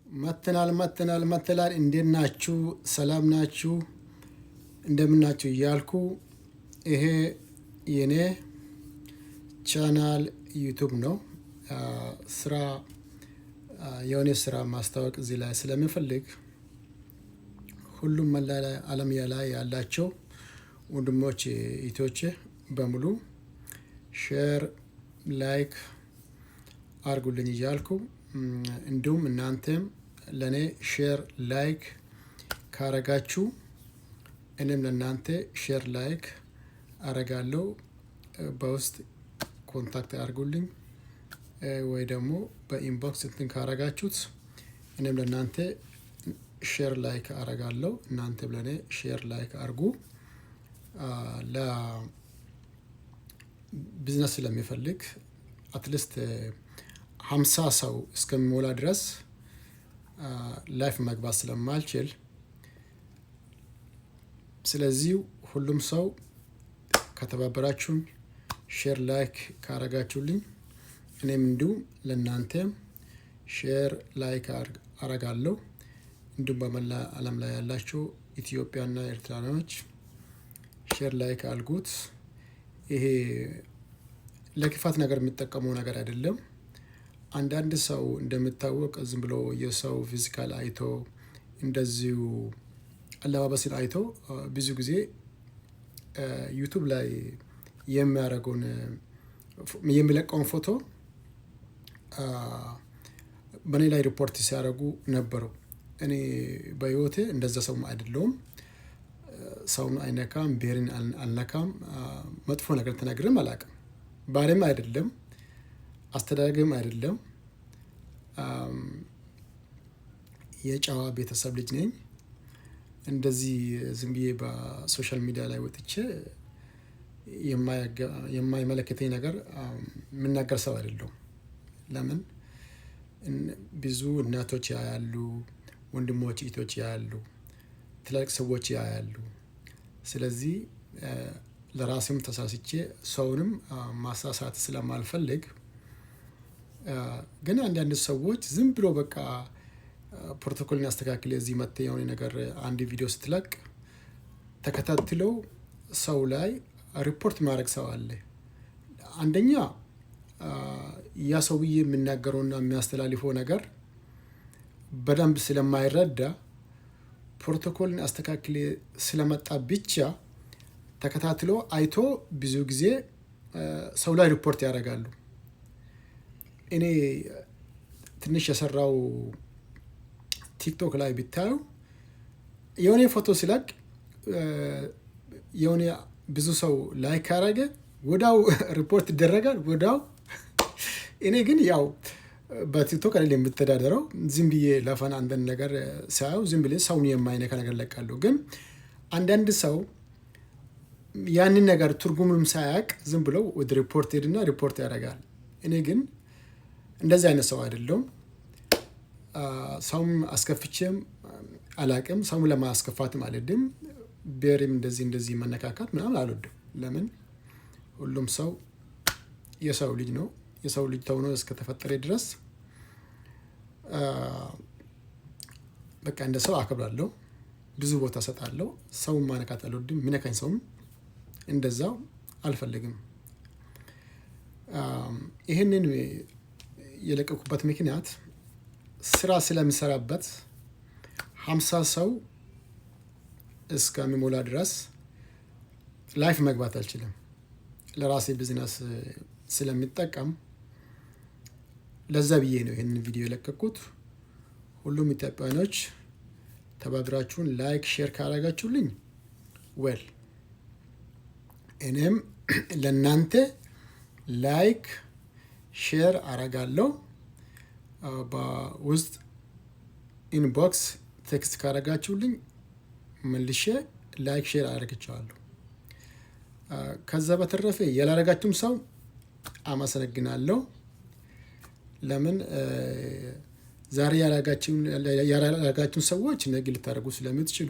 መተናል መተናል መተናል። እንዴት ናችሁ? ሰላም ናችሁ? እንደምናችሁ እያልኩ ይሄ የኔ channel YouTube ነው። ስራ የሆነ ስራ ማስታወቅ እዚህ ላይ ስለምፈልግ ሁሉም መላ ዓለም ላይ ያላቸው ወንድሞች እህቶቼ በሙሉ share like አርጉልኝ እያልኩ፣ እንዲሁም እናንተም ለእኔ share like ካረጋችሁ እኔም ለእናንተ share like አረጋለሁ። በውስጥ contact አድርጉልኝ ወይ ደግሞ በ inbox እንትን ካረጋችሁት እኔም ለእናንተ share like አረጋለሁ። እናንተም ለእኔ share like አርጉ። ለቢዝነስ ስለሚፈልግ at least 50 ሰው እስከሚሞላ ድረስ live መግባት ስለማልችል፣ ስለዚህ ሁሉም ሰው ከተባበራችሁኝ፣ share like ካረጋችሁልኝ እኔም እንዲሁ ለእናንተ share like አረጋለሁ። እንዲሁም በመላ ዓለም ላይ ያላችሁ ኢትዮጵያና ኤርትራኖች share like አድርጉት። ይሄ ለክፋት ነገር የሚጠቀመው ነገር አይደለም። አንዳንድ ሰው እንደምታወቅ ዝም ብሎ የሰው physical አይቶ፣ እንደዚሁ አለባበስን አይቶ ብዙ ጊዜ YouTube ላይ የሚያደርገውን የሚለቀውን ፎቶ በእኔ ላይ ሪፖርት ሲያደርጉ ነበሩ። እኔ በህይወቴ እንደዛ ሰውም አይደለሁም። ሰውን አይነካም፣ ብሔርን አልነካም፣ መጥፎ ነገር ተናግሬም አላውቅም። ባህሪም አይደለም፣ አስተዳደግም አይደለም። የጨዋ ቤተሰብ ልጅ ነኝ። እንደዚህ ዝም ብዬ በ social media ላይ ወጥቼ የማይመለከተኝ ነገር የምናገር ሰው አይደለሁም። ለምን ብዙ እናቶች ያያሉ፣ ወንድሞች እህቶች ያያሉ፣ ትላልቅ ሰዎች ያያሉ። ስለዚህ ለራሴም ተሳስቼ ሰውንም ማሳሳት ስለማልፈልግ፣ ግን አንዳንድ ሰዎች ዝም ብሎ በቃ ፕሮቶኮልን አስተካክል እዚህ መጥተህ የሆነ ነገር አንድ ቪዲዮ ስትለቅ ተከታትለው ሰው ላይ ሪፖርት ማድረግ ሰው አለ። አንደኛ ያ ሰውዬ የሚናገረውና የሚያስተላልፈው ነገር በደንብ ስለማይረዳ ፕሮቶኮልን አስተካክሌ ስለመጣ ብቻ ተከታትሎ አይቶ ብዙ ጊዜ ሰው ላይ ሪፖርት ያደርጋሉ። እኔ ትንሽ የሰራው TikTok ላይ ብታዩ የሆነ ፎቶ ሲለቅ የሆነ ብዙ ሰው like ካረገ ወዲያው ሪፖርት ይደረጋል ወዲያው። እኔ ግን ያው በ TikTok አይደለም የምተዳደረው። ዝም ብዬ ለ fun አንዳንድ ነገር ሳየው ዝም ብዬ ሰውን የማይነካ ነገር እለቃለሁ። ግን አንዳንድ ሰው ያንን ነገር ትርጉሙንም ሳያውቅ ዝም ብለው ወደ ሪፖርት ሄድና ሪፖርት ያደርጋል። እኔ ግን እንደዚህ አይነት ሰው አይደለሁም። ሰውም አስከፍቼም አላቅም። ሰውም ለማስከፋትም አልወድም። ብሔርም እንደዚህ እንደዚህ መነካካት ምናምን አልወድም። ለምን ሁሉም ሰው የሰው ልጅ ነው። የሰው ልጅ ተሆኖ እስከተፈጠረ ድረስ በቃ እንደ ሰው አከብራለሁ። ብዙ ቦታ እሰጣለሁ። ሰውን ማነካት አልወድም። የሚነካኝ ሰውም እንደዛው አልፈልግም። ይህንን የለቀኩበት ምክንያት ስራ ስለምሰራበት 50 ሰው እስከሚሞላ ድረስ live መግባት አልችልም። ለራሴ ቢዝነስ ስለሚጠቀም ለዛ ብዬ ነው ይህንን ቪዲዮ የለቀኩት። ሁሉም ኢትዮጵያኖች ተባብራችሁን like share ካደረጋችሁልኝ well እኔም ለእናንተ like share አረጋለሁ። በውስጥ inbox text ካረጋችሁልኝ መልሼ like share አደርግችኋለሁ። ከዛ በተረፈ ያላረጋችሁም ሰው አመሰግናለሁ። ለምን ዛሬ ያላረጋችሁን ሰዎች ነገ ልታደርጉ ስለምትችሉ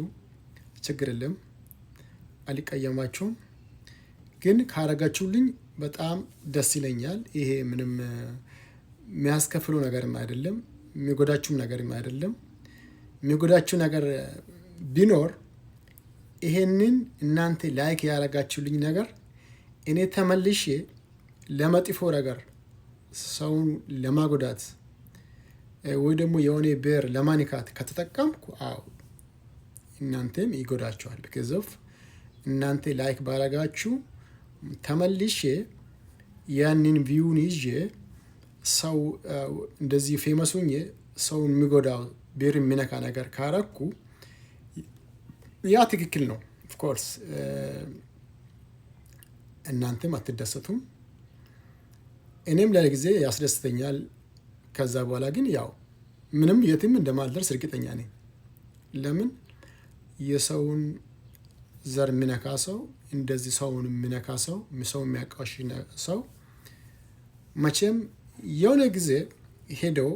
ችግር የለም፣ አልቀየማችሁም። ግን ካረጋችሁልኝ በጣም ደስ ይለኛል። ይሄ ምንም የሚያስከፍለው ነገርም አይደለም። የሚጎዳችሁም ነገር አይደለም። የሚጎዳችሁ ነገር ቢኖር ይሄንን እናንተ like ያደረጋችሁልኝ ነገር እኔ ተመልሼ ለመጥፎ ነገር፣ ሰውን ለማጉዳት ወይ ደግሞ የሆነ ብሔር ለማንካት ከተጠቀምኩ፣ አዎ እናንተም ይጎዳችኋል። Because of እናንተ like ባረጋችሁ ተመልሼ ያንን view ን ይዤ ሰው እንደዚህ famous ሁኜ ሰውን የሚጎዳው፣ ብሔር የሚነካ ነገር ካረኩ ያ ትክክል ነው። Of course እናንተም አትደሰቱም፣ እኔም ለጊዜ ያስደስተኛል። ከዛ በኋላ ግን ያው ምንም የትም እንደማልደርስ እርግጠኛ ነኝ። ለምን? የሰውን ዘር የሚነካ ሰው፣ እንደዚህ ሰውን የሚነካ ሰው፣ ሰው የሚያቋሽሽ ሰው መቼም የሆነ ጊዜ ሄደው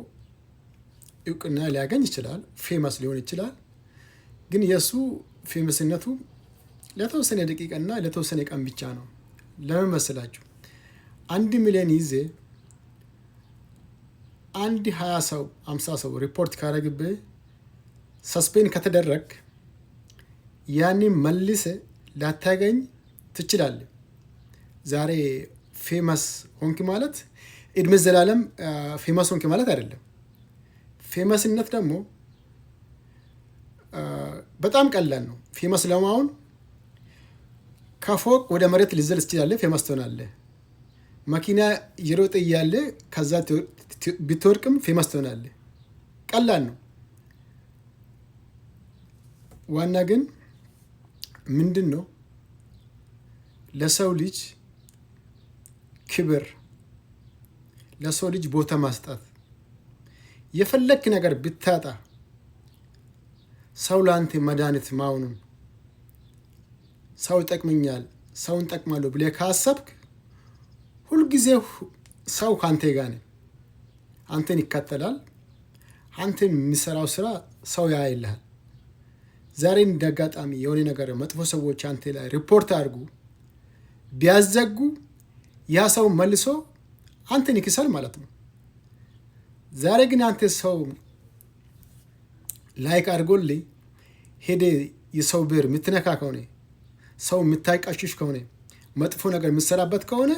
እውቅና ሊያገኝ ይችላል፣ famous ሊሆን ይችላል። ግን የእሱ famous ነቱ ለተወሰነ ደቂቃና ለተወሰነ ቀን ብቻ ነው። ለምን መሰላችሁ? 1 ሚሊዮን ይዜ አንድ 20 ሰው፣ 50 ሰው ሪፖርት ካረግብህ፣ suspend ከተደረግ ያንን መልሰህ ላታገኝ ትችላለህ። ዛሬ famous ሆንክ ማለት እድሜ ዘላለም famous ሆንክ ማለት አይደለም። Famous ነት ደግሞ በጣም ቀላል ነው። Famous ለመሆን ከፎቅ ወደ መሬት ልትዘል ትችላለህ፣ famous ትሆናለህ። መኪና እየሮጠ እያለ ከዛ ብትወድቅም famous ትሆናለህ። ቀላል ነው። ዋና ግን ምንድን ነው? ለሰው ልጅ ክብር፣ ለሰው ልጅ ቦታ መስጠት። የፈለክ ነገር ብታጣ ሰው ለአንተ መድኃኒት መሆኑን፣ ሰው ይጠቅመኛል፣ ሰውን ጠቅማለሁ ብለህ ካሰብክ ሁልጊዜ ሰው ከአንተ ጋር ነው። አንተን ይከተላል። አንተን የሚሰራው ስራ ሰው ያይልሃል። ዛሬ እንደ አጋጣሚ የሆነ ነገር መጥፎ ሰዎች አንተ ላይ ሪፖርት አድርጉ ቢያዘጉ ያ ሰው መልሶ አንተን ይክሳል ማለት ነው። ዛሬ ግን አንተ ሰው like አድርጎልኝ ሄደ የሰው ብሔር የምትነካ ከሆነ፣ ሰው የምታንቋሽሽ ከሆነ፣ መጥፎ ነገር የምትሰራበት ከሆነ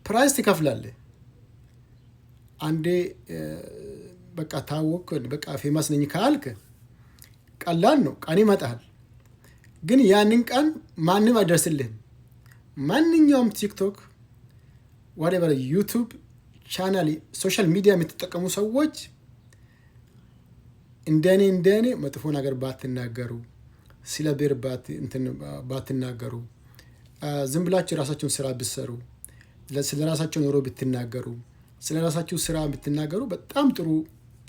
price ትከፍላለህ። አንዴ በቃ ታወቅክ፣ በቃ famous ነኝ ካልክ ቀላል ነው። ቀን ይመጣል። ግን ያንን ቀን ማንም አይደርስልህም። ማንኛውም TikTok፣ whatever፣ YouTube channel፣ social media የምትጠቀሙ ሰዎች እንደኔ መጥፎ ነገር ባትናገሩ፣ ስለ ብሔር ባትናገሩ፣ ዝም ብላችሁ የራሳችሁን ስራ ብትሰሩ፣ ስለ ራሳችሁ ኑሮ ብትናገሩ፣ ስለ ራሳችሁ ስራ ብትናገሩ በጣም ጥሩ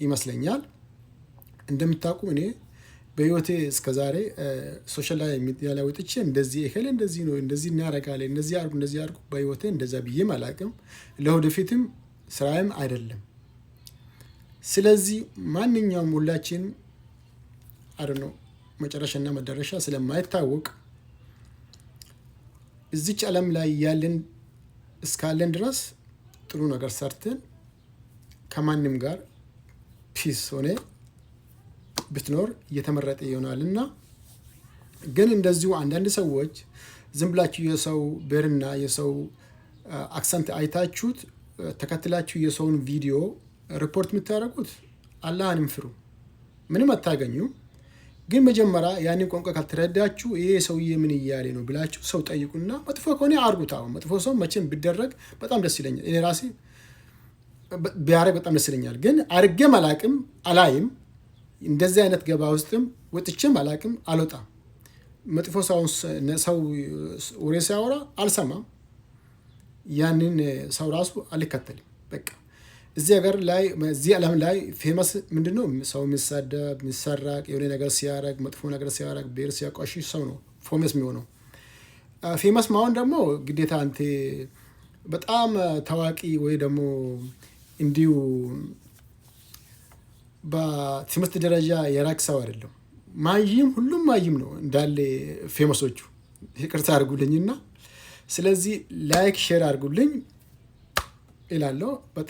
ይመስለኛል። እንደምታውቁ እኔ በህይወቴ እስከዛሬ social ላይ ሚዲያ ላይ ወጥቼ እንደዚህ እከሌ እንደዚህ ነው፣ እንደዚህ እናደርጋለን፣ እንደዚህ አድርጉ፣ እንደዚህ አድርጉ፣ በህይወቴ እንደዛ ብዬም አላውቅም። ለወደፊትም ስራዬም አይደለም። ስለዚህ ማንኛውም ሁላችን I know መጨረሻና መዳረሻ ስለማይታወቅ እዚች ዓለም ላይ ያለን እስካለን ድረስ ጥሩ ነገር ሰርተን ከማንም ጋር peace ሆነ ብትኖር እየተመረጠ ይሆናል። እና ግን እንደዚሁ አንዳንድ ሰዎች ዝም ብላችሁ የሰው ብሔርና የሰው accent አይታችሁት ተከትላችሁ የሰውን ቪዲዮ ሪፖርት የምታደርጉት አላህንም ፍሩ፣ ምንም አታገኙም። ግን መጀመሪያ ያንን ቋንቋ ካልተረዳችሁ ይሄ ሰውዬ ምን እያለ ነው ብላችሁ ሰው ጠይቁና መጥፎ ከሆነ አርጉት። አሁን መጥፎ ሰው መቼም ቢደረግ በጣም ደስ ይለኛል። እኔ ራሴ ቢያደርግ በጣም ደስ ይለኛል። ግን አርጌም አላቅም፣ አላይም። እንደዚህ አይነት ገባ ውስጥም ወጥቼም አላቅም፣ አልወጣም። መጥፎ ሰው ወሬ ሲያወራ አልሰማም። ያንን ሰው ራሱ አልከተልም። በቃ እዚህ ሀገር ላይ፣ እዚህ ዓለም ላይ famous ምንድነው? ሰው የሚሳደብ፣ የሚሰራቅ፣ የሆነ ነገር ሲያረግ፣ መጥፎ ነገር ሲያረግ፣ ብሔር ሲያቋሽሽ ሰው ነው famous የሚሆነው። Famous መሆን ደግሞ ግዴታ አንተ በጣም ታዋቂ ወይ ደግሞ እንዲሁ በትምህርት ደረጃ የራቅ ሰው አይደለም። ማይም ሁሉም ማይም ነው እንዳለ famous ኦቹ፣ ይቅርታ አድርጉልኝና። ስለዚህ like share አድርጉልኝ እላለሁ በጣም።